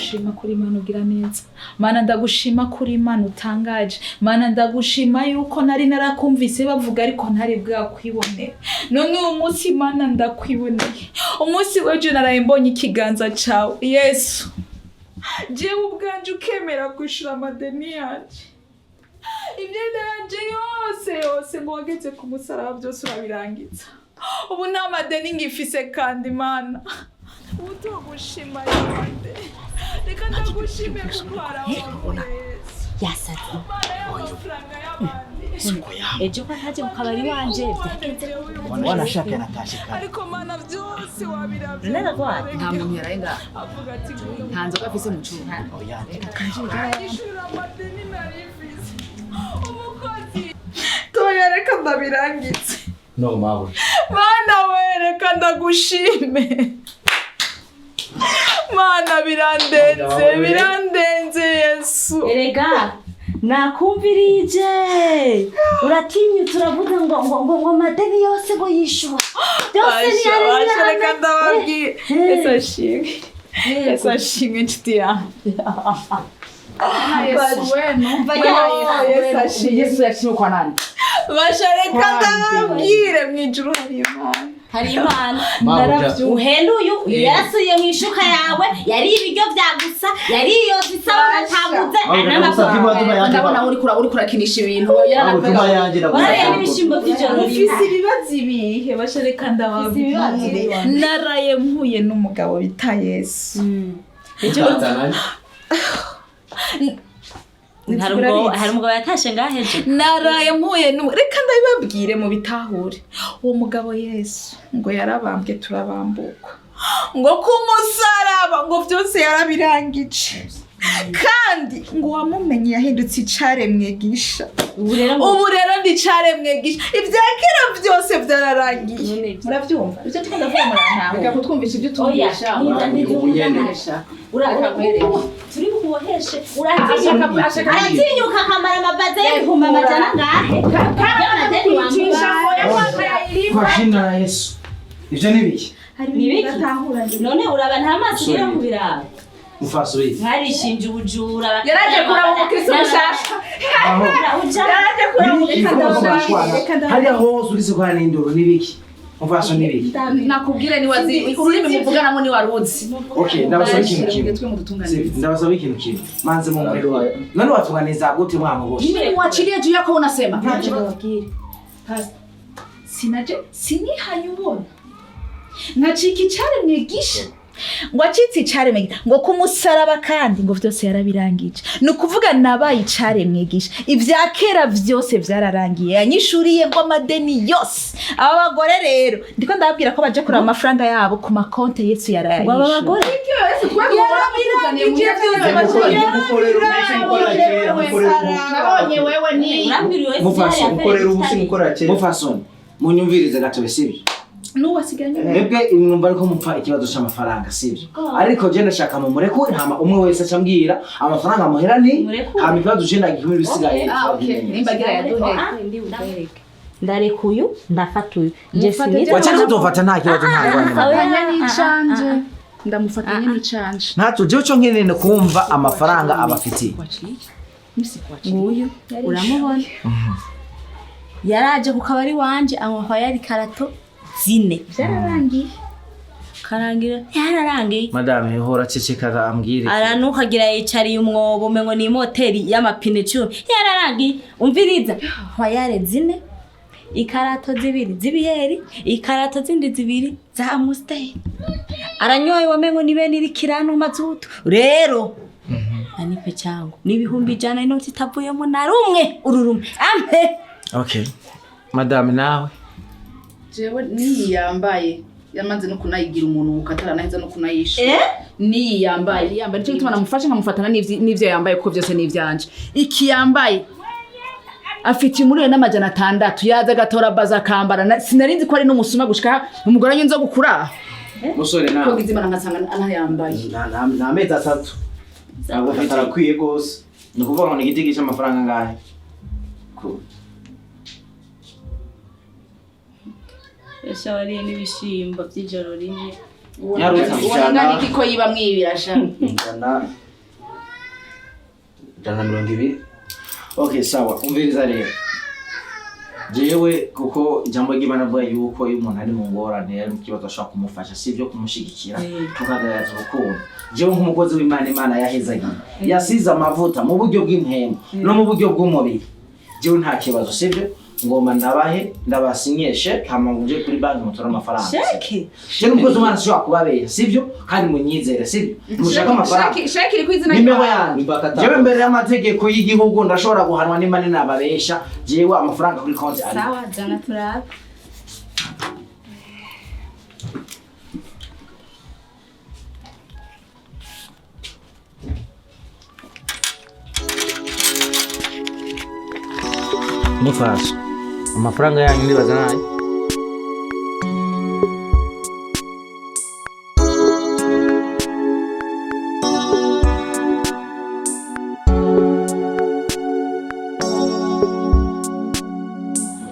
Ndagushima kuri Imana ugira neza. Mana, ndagushima kuri Imana utangaje. Mana, ndagushima yuko nari narakumvise bavuga, ariko ntari bwakwibonera. None uyu munsi, Mana, ndakwiboneye. Umunsi w'ejo naraye mbonye ikiganza cawe, Yesu. Jewe ubwanje ukemera kwishura amadeni yanje, imyenda yanje yose yose, ngo wageze ku musaraba byose urabirangiza. Ubu nta madeni ngifise. Kandi Mana, utogushima yande? Reka ndagushime kuko harawavuye, Yesu. Yasaze. Mana, y'amafaranga y'abandi. Ejo ko ntaje mu kabari wanje, byagenze? Wanashaka natashe kare. Ariko Mana, byose wabiravye. Naragwaye. Nta muntu yaraye ngaha. Avuga ati Nta nzoga afise mu cuma. Oya. Ishura amadeni nari mfise, umukozi toya, reka ndabirangize. No, mawe. Mana we, reka ndagushime. Mana, birandenze, birandenze, Yesu. Erega nakumvirije, uratinyutse uravuga ngo amadeni yose ngo yishuwa byose. Basha, basha, reka ndababwire. Eh. Yesu ashimwe, Yesu ashimwe, inshuti yanjye. Yesu wenu. Yesu ashimwe. Yesu yashimwe kwa nani? Basha, reka ndababwire, mu ijuru hari Imana. Hari Imana. Mabuja. Uhenda uyu yarasuye mu ishuka yawe, yari ibiryo bya gusa, yari iyo isabune ataguze. Mabuja, ndagusabye imodoka yanjye. Ndabona uri kurakinisha ibintu. Mabuja, yanjye. Warariye Ndagusabye. n'ibishyimbo by'ijoro rimwe. Mufise ibibazo ibihe? Basha, reka ndababwire, naraye mpuye n'umugabo bita Yesu. Hari umugabo yatashe ngaho ejo. Naraye mpuye reka ndabibabwire mu bitahure. Uwo mugabo Yesu ngo yarabambwe turabambukwa, ngo ku musaraba ngo byose yarabirangije, kandi ngo uwamumenye yahindutse icaremwe gisha. Ubu rero ngo Ubu rero ndi icaremwe gisha, ibya kera byose byararangiye. Murabyumva ibyo turiko ndavuga? Murantahura? Reka kutwumvisha ibyo utumvisha. Oya. Turi bukuboheshe. Uratinyuka, aratinyuka akamara amabaze y'400,000 angahe y'amadeni wambaye. Kwa jina la Yesu. Ivyo ni biki? Ni biki none? Uraba nta maso ugira mu biraba? Mufasuri. Mwarishinja ubujura. Yaraje kuraba umukristo mushasha. Aho. Uja. Yaraje kuraba umukristo. Hariya hose uretse ko hari n'induru, ni biki? Mufasuri, ni biki? Nakubwire, ni wazi ururimi muvuganamo, ni waruzi. Okay, ndabasaba ikintu kimwe. Twe mudutunganirize. Sivyo, ndabasaba ikintu kimwe. Manze mumureke. None watunganiza gute mwamuboshe? Mimi nimwachilie juu yako unasema. Ndababwire, sinaje sinihanye ubona nkacika icaremwe gisha, ngo acitse icaremwe gisha, ngo ku musaraba kandi ngo vyose yarabirangije. Ni ukuvuga nabaye icaremwe gisha, ibya kera vyose vyararangiye. Yanyishuriye ngo amadeni yose. Aba bagore rero ndiko ndababwira ko baje kuraba amafaranga yabo ku makonte, Yesu Ngo aba yarayanyishuye. bagore. Yarabirangije byose. Nabonye wewe ni Urambwira uwe. Mufashe, Mukorera ubusi, mukora kera. Mufasoni, munyumvirize gato, sivyo? N'ubu asigaye. Mwebwe mwumva ariko mupfa ikibazo c'amafaranga, sivyo? Ariko je ndashaka mumurekure, hama umwe wese acambwira amafaranga amuhera ni Murekure. hama ikibazo je ndagikemura, ibisigaye. Ah, okay. Nimbagira yaduhe. Ndareka uyu, ndafata uyu je. Mufate. Sinize. Wacha tuzofata, nta kibazo, nta ngorane. Ndamufatanya n'icanje. Ndamufatanya n'icanje. Ntacyo, jewe cyo nkeneye ni kumva amafaranga abafitiye. Kuachilie. Mimi sikuachilie. Nguyu uramubona, yaraje ku kabari wanje anywa yari karato 4. Byararangiye. Karangira, yararangiye. Madame, hora ceceka ambwire. Aranukagira, yicariye umwobo umengo ni moteri y'amapine 10. Yararangiye. Umviriza, hwayare 4, ikarato 2 z'ibiyeri, ikarato zindi 2 za Amstel, aranyoye wamengo ni bene iri kirano mazutu. Rero anipe cyangwa ni 100,000, inoti itavuyemo na rumwe ururumwe ampe. Okay, madame, nawe? Jewe niyi yambaye yamaze no kunayigira umuntu ukataranahiza no kunayisha. Eh? Niyi yambaye yambaye, nicyo gituma namufashe nkamufatana n'ivyo yambaye, kuko vyose ni ivyanje. Iki yambaye afite 1,600,000, yaza agatora baza akambara. Sinari nzi ko ari n'umusuma gushika umugore anyinze gukura. Musore Ko nawe? ngize Imana nkasanga anayambaye. Nta mezi 3 ntabwo ufite. Arakwiye rwose. Ni ukuvuga ngo ni igiti cy'amafaranga angahe? Ese wariye n'ibishimbo by'ijoro rimwe? Nyarutsa. Ubona ngana iki ko yiba mwibira sha? 120. Okay, sawa, umviriza rero. Jewe kuko ijambo ry'Imana avuga yuko iyo umuntu ari mu ngorane, ari mu kibazo, ashobora kumufasha, si ibyo kumushyigikira, tukagaragaza urukundo. Jewe nk'umukozi w'Imana, Imana yahezagiye, yasize amavuta mu buryo bw'impemu no mu buryo bw'umubiri, jewe nta kibazo, sibyo? Ngomba ndabahe, ndabasinyeshe, hama muje kuri banki mutore amafaranga. Sheke. Jewe n'umukozi w'Imana sinshobora kubabesha, sibyo? Kandi munyizere, sibyo? Mushaka amafaranga. Sheki iri ku izina Nimero ryawe. yanjye. Imbakata. Jewe mbere y'amategeko y'igihugu ndashobora guhanwa nimba ninababesha. Jewe amafaranga kuri konti ari. Sawa, jana turabe. Mufasha amafaranga yanyu, ndibaza nayo.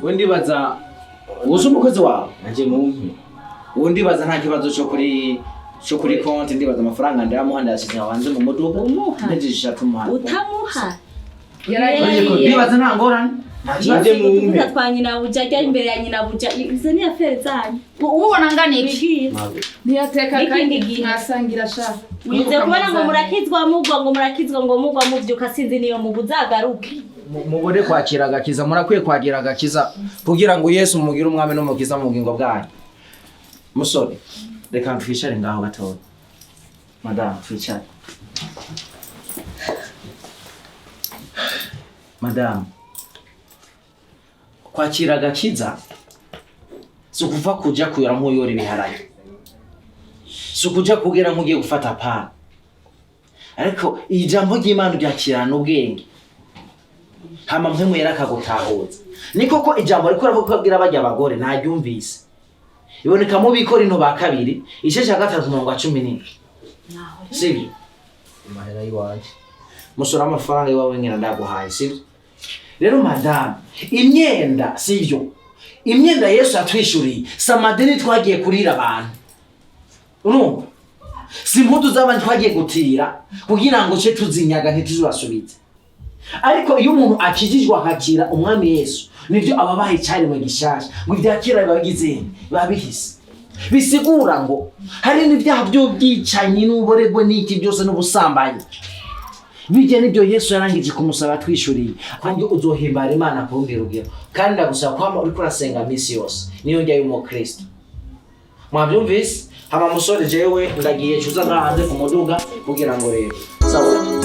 We ndibaza uzi umukozi wawe. Nanje mumpe. Uwo ndibaza nta kibazo cyo kuri konti. Ndibaza amafaranga ndayamuha, ndayasize hanze mu muduga. Umuha. Ntegereje tumuha. Utamuha. Ndibaza nta ngorane, nta kibazo. Nanje mumpe. Kuvuga twa nyina buja, ajya imbere ya nyina buja, izo ni affaire zanyu. Ubona ngana iki? Wibwira. Ntiyateka N'ikindi kandi gihe. mwasangira sha. Wize kubona ngo murakizwa mugwa, ngo murakizwa ngo mugwa muvyuka, sinzi niyo mubuzagaruke. Mubone kwakira agakiza, murakwiye kwakira agakiza kugira ngo Yesu mugire umwami n'umukiza mu bugingo bwanyu. Musore, reka twicare ngaho gatoya. Madamu, twicare. Madamu, kwakira agakiza si ukuva kuja kuyora nk'uyora ibiharage, si ukuja kugira nk'ugiye gufata pana, ariko ijambo ry'Imana ryakirana ubwenge, hama mpemu yera akagutahuza. Ni koko ijambo riko ravuga ko abwira bajya abagore ntaryumvise, iboneka mu Bikorinto ba kabiri igice cya 3 umurongo wa 17, sibyo? Amahera y'iwanje. Musore, amafaranga iwawe nyina ndaguhaye, sibyo? Rero madamu, imyenda sibyo, imyenda Yesu yatwishuriye si amadeni twagiye kurira abantu, urumva? Si impuzu z'abandi twagiye gutira kugira ngo ce tuzinyaga ntituzibasubize. Ariko iyo umuntu akijijwe akakira umwami Yesu, nibyo aba abaye icyaremwe gishasha, ngo ibya kera biba bigize, biba bihise. Bisigura ngo hari n'ibyaha by'ubwicanyi n'uburegwe n'iki byose n'ubusambanyi, bijya n'ibyo Yesu yarangije kumusaba atwishuriye. Kandi uzohimbara Imana ku rundi rugero. Kandi ndagusaba kwama uriko urasenga minsi yose, niyo njya y'umukristo. Mwabyumvise? Hama musore, jewe ndagiye, cuza ngaha hanze ku muduga kugira ngo rero sawa.